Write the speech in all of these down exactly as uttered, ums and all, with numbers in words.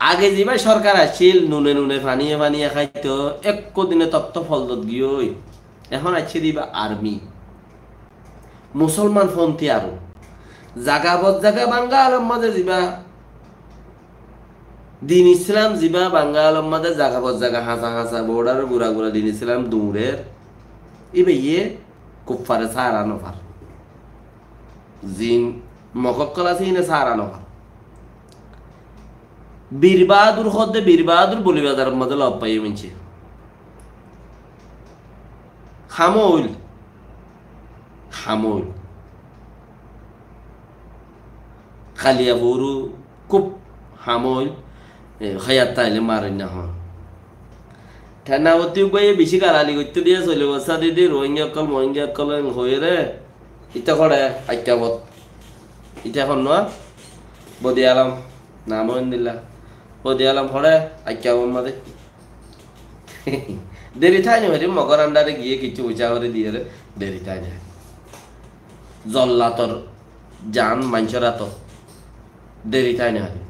Age ziba sorkar accíl, nune nune faniye faniye háito, ekko dine totto foldot giyói. Ehón aiccé de iba armi. Musolman fonti aró. Zaga bot zaga Bangalor mazé ziba din Islam ziba Bangalor mazé zaga bot zaga hañsa hañsa border gura gura din Islam durer. Iba iye kuffare sara no far. Zin Mog okkol asé, ine sara no far. Bir Bahadur hodde, Bir Bahadur Boli Bazar mazé lob faiye minche. Ham óil. Ham óil. Kaliyaforu kub ham óil. E, hoyat taile marin na hon. Tena oti uggwaye beci galali goitto diye sole bossa didi, Rohingya okkol, Mohingya okkol en hoiyere. Ita kore, Aikka bot. Ita hon no? Bodi Alam. Nam endilla. Bodi Alam kore, Aikka bot mazé. Deri tái no fari, Mogor andare giye kiccu uca gori diyere, deri tái no fari. Zollator jan maincor atot. Deri tái no fari.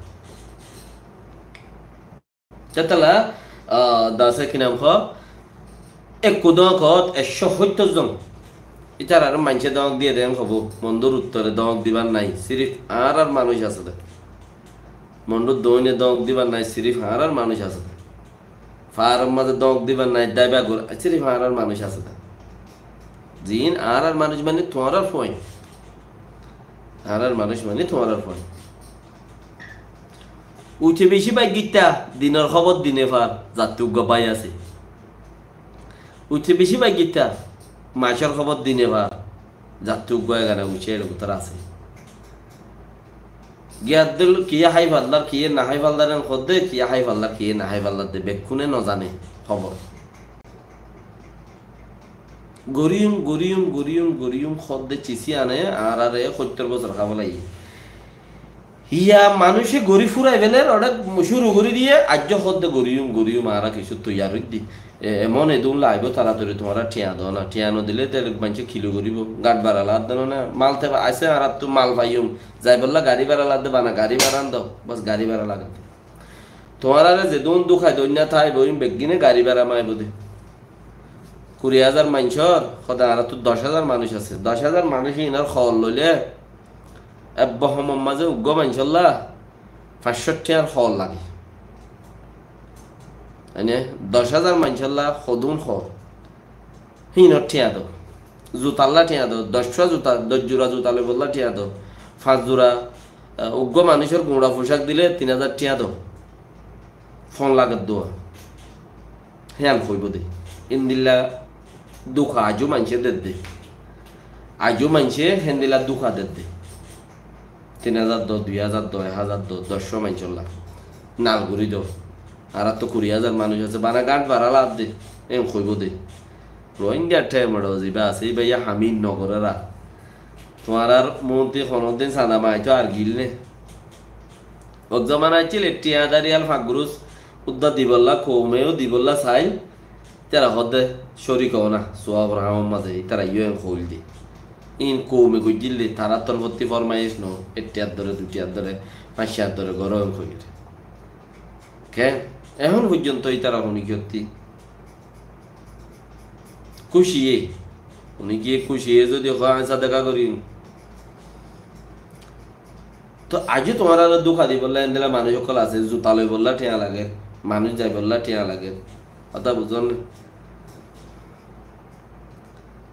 Tetala, ah, dase ki nam ho, ekku dok ot ekcó hóittor zon. Itarare maince dok diye den hobo, Mondur uttore dok dibar nai, sirif añárar manúic asé de. Mondur doine dok dibar nai, sirif añárar manúic asé de. Farar mazé dok dibar nai, daiba gur, sirif añárar manúic asé de. Zin añárar manúic mani tuáñrar fuain. Añárar manúic mani tuáñrar fuain. Uite beci baigitta, dinor hóbor dine far, zatte uggwa bái asé. Uite beci baigitta, macor hóbor dine far, zatte uggwa egana uce ere bútore asé. Giyaddel kiye hái fallar, kiye no hái fallar en hodde, kiye hái fallar, kiye no hái fallar de, bekkune no zane hóbor. Goriyum, goriyum, goriyum, goriyum, hodde cisi ane, añárare hóittor bosor hába laiye. Hiya manúice gori furai feler, ore curu gori diye, aijjó hodde goriyum, goriyum, añára kissú toiyar óiddi. E, emon edún laibo, taratari tuáñra thiañ do na. Thiañ no dile te maince kilo goribo. Gat bara lagedde no na. Mal te ba-, aise añárattu mal faiyum. Zaibolla gari bara lagedde, bana gari bara an do. Bas gari bara lagedde. Tuáñrare zedún dukai doinna taibo, in beggine gari bara maibo de. Kuri házar maincor, hode añárattu doc házar manúic asé. Doc házar manúic inor hol loile, ek bohomor mazé uggwa maincolla fañs cót thiañr hol lage. Mane, doc házar maincolla hodún hol. Híinor thiañ do. Zutalla thiañ do. Doc fua zuta, doc jura zuta loibolla thiañ do. Fañs jura, eh, uggwa manúicor guñça fucák dile tin házar thiañ do. Fon lagedde. Hían hoibo de. Endilla duka aijjó maince dedde. Aijjó maince héndilla duka dedde. Tin házar do, dui házar do, ek házar do, doc fua maincolla. Nal gori do. Añárattu kuri házar manúic asé, bana gat bara lagedde. En hoibo de. Rohingya thaim oro ziba asé, iba ya hamil no gorer ar. Tuáñrar monti honodin sanda maito ar gil ne. Ek zomana accíl, e thiañ dari al fañs gurus udda dibolla, koume o dibolla sail, itara hodde córik ó na, suwabor hamor mazé, itara yó en hoil de. In koume goijjíl de, tarar torfotti formaic no, ek thiañr dore, dui thiañr dore, fañs thiañr dore goro en hoil de. Ke? Ehón foijjonto itara honi kiyotti kúciye. Honi kiye kúciye zodi hoó, añí sadaka gorim. To aijjó tuáñrare duka dibolla endilla manúic ókkol asé, zuta loibolla thiañ lager, manúic zaibolla thiañ lager. Hotá buzón né?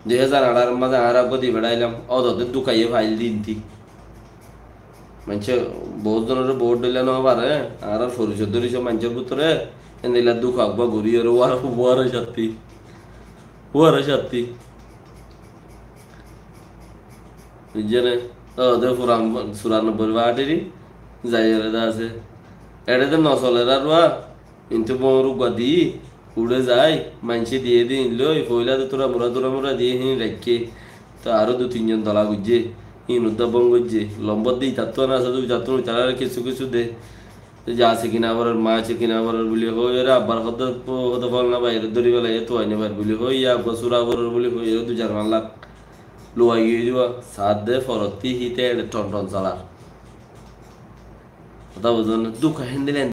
Dui házar añçaror mazé añára uggwá di feçailam, ódode dukaye fail di inti. Maincé bout zonore bout dhoilla no fare, añárar foriso doriso maincór bútore endilla duka uggwá gorí ore uar, uar catti, uar catti. Buijjó né? Óde furan, furan borbadi zai ore de asé. Ere de no soler ar uar. Kintu bour uggwá di uçé zai, maincé diyé de ín loi, foila de tura mura, tura mura diyé hín raikké. To aró dui tin zon dola goijjé, hín udda bon goijjé. Lombor de itattú ana asé de, itattú itaráre kissú kissú de. Te za asé kina forer, ma asé kina forer buli hoi, ere abbar hodde, hodde folna bái, ere dóri félaiye, tuwai no far buli hoi, ya uggwá sura forer buli hoi, ere dui zar fan lak. Luwai giyé de uwa, saat de forotti híte ere thon thon salar. Hotá buzón né? Duka héndilla